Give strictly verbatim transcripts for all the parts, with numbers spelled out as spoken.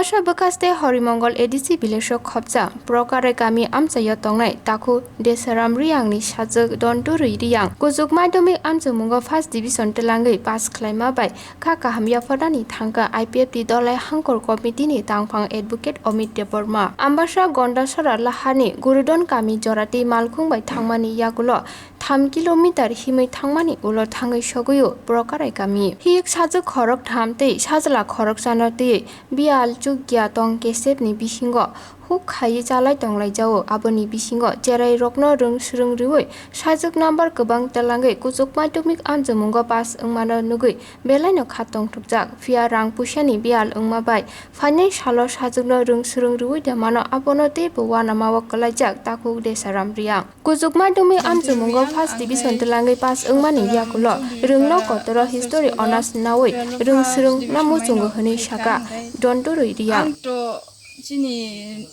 Bwsa bwkhaste Horimongol A D C village o khopjak Prokarai kami amchaio tongnai takhu Desaram Riyangni sajwk Donturwi Riyang kuchuk madhyamik amchukmungo first division twlangwi pass khlaima bai kha kaham yapharnani thangkha I P F T Dolai Hangkor Committee ni tangphang Advocate Amit Debbarma. Ambasa Gondasora Lahani Gurudon kami jorati malkhung bai thangmani yagulo tham kilometer himwi thangmani ulo thangwi sogwio Prokarai kami. Hiyuk sajwk khorok tham tei sajla khorok chano twiwi biyal chukya tong kesepni bisingo huk khaiwi chalai tonglaijao. Aboni bisingo cherai rokno rwng swrwng rwui sajwk number kwbang twlangwi kuchuk madhyamik amchukmungo pass wngmano nugwi belaino kha tongthokjak. Phiya rang puisani biyal wngma bai phainai salo sajwkno rwng swrwng rwui de mano, abono teibo uanamao kwlaijak takhuk Desaram Riyang. Kuchuk madhyamik amchukmungo first division twlangwi pass wngmani yagulo rwngno kotoro history honours naui rwng swrwng na muchungo hwnwi saka Donturwi Riyang. Ang to chini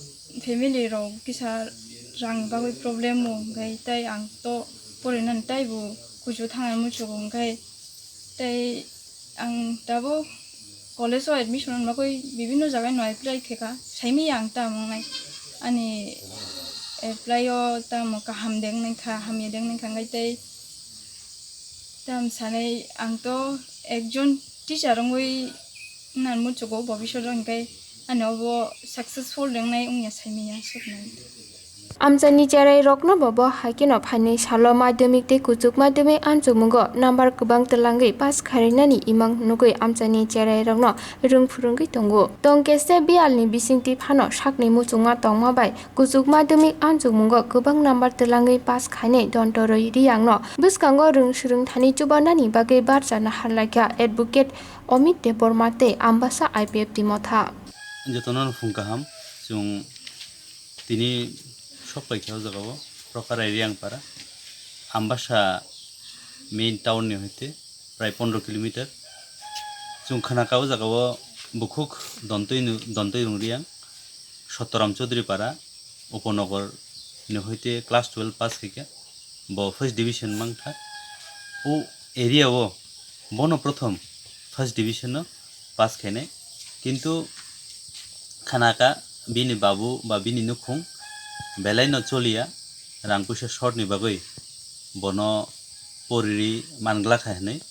family rok kisa rang bagwi problem o, hwnkhe tai ang to porinani taibo kuchu thangna muchungo, hwnkhe tai ang tabuk college o admission rwna bagwi bibinno jaga no apply khaikha, saimanya ang tamo wngnai. Ani apply o tamo kaham de wngnaikha, hamya de wngnaikha, hwnkhe tei tam sanai ang to ekjon teacher wngwi wngna muchungo bobisot o, hwnkhe ani obo successful de wngnai wngya saimanya suknai. Amchaini cherai rokno bo bo hai kheno phainai salo madhyamik tei kuchuk madhyamik amchukmungo number kwbang twlangwi pass kharinani imang nugwi amchaini cherai rokno rwng phwrwngwi tongo. Tongkhe se biyalni bisingtwi phano sakni muchungma tongma bai kuchuk madhyamik amchukmungo kwbang number twlangwi pass khainai Dontorwi Riyangno bwskango rwng swrwng thani chubanani bagwi barjana harlaikha Advocate Amit Debbarma tei Ambasa I P F T Motha. Jotono phung kaham, chwng tini sok paikha o jaga o Prokarai Riyangpara, Ambasa main town ni hoite prai pondro kilometer. Chwng khna ka o jaga o bukhuk Dontoi nu-, Dontoi Rung Riyang, Sottoram Chaudhary Para, Upanagar ni hoite class twelve pass khaikha, bo first division mangkha. O area o bono prothom first division no pass khainai, kintu khna ka bini babu ba bini nukhung belai no choliya, rang puisa short ni bagwi bono poriri manglakha hinwi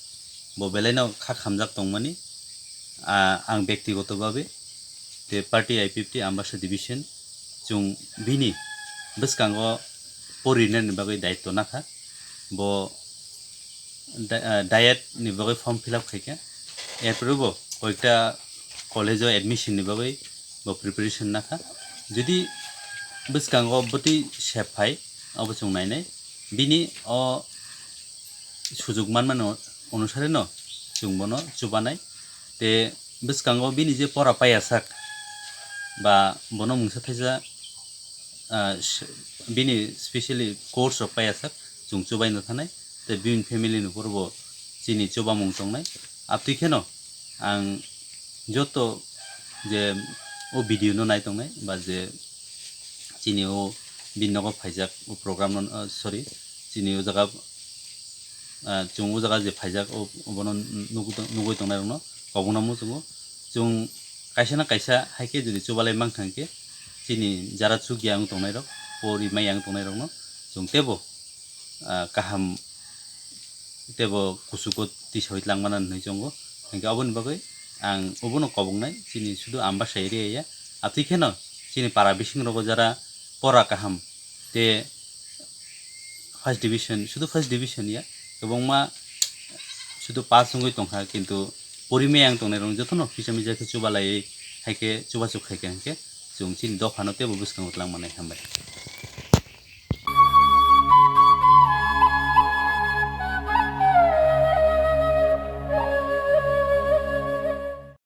bo belai no kha khamjak tongmani. Ah, ang bektigoto babe te party I P F T Ambasa division chwng bini bwskango porinani bagwi daitto nakha. Bo da-, ah, diet ni bagwi form fill up khaikha. Erpore bo koikta college o admission ni bagwi bo preparation nakha. Jodi bwskango bwtwi sep phai, obo chwng nainai. Bini o sujuk manmani onusare no chwng bono chubanai. Te bwskango bini je pora paiyasak ba bono mungsa thaisa, ah, s-, bini specially course rok paiyasak chwng chubaino thanai. Te bini family ni porobo chini chubamung tongnai. Abtwi kheno ang joto je o video no nai tongnai ba je chini o bini nogo phaijak o program no, ah, sorry, chini o jaga, ah, chwng o jaga je phaijak o, obono nugwi tong-, nugwi tongnai rokno kobokno muchungo. Chwng kaisa na kaisa hai khe jodi chubalai mankha hwnkhe chini jara chukya wng tongnai rok, pori maya wng tongnai rokno chwng tebo, ah, kaham tebo kuchugo tisawi twlangmana hinwi chongo. Hwnkhe aboni bagwi ang obono koboknai chini sudu Ambasa area ya. Abtwi kheno chini para bising rogo jara pora kaham te first division, sudu first division ya, kwbangma sudu pass wngwi tongkha, kintu pori maya wng tongnai rok jotono kisa misa khe chubalaiwi hai khe chubachuk khai kha hwnkhe chwng chini dophano tebo bwskango twlangmani. Hambai.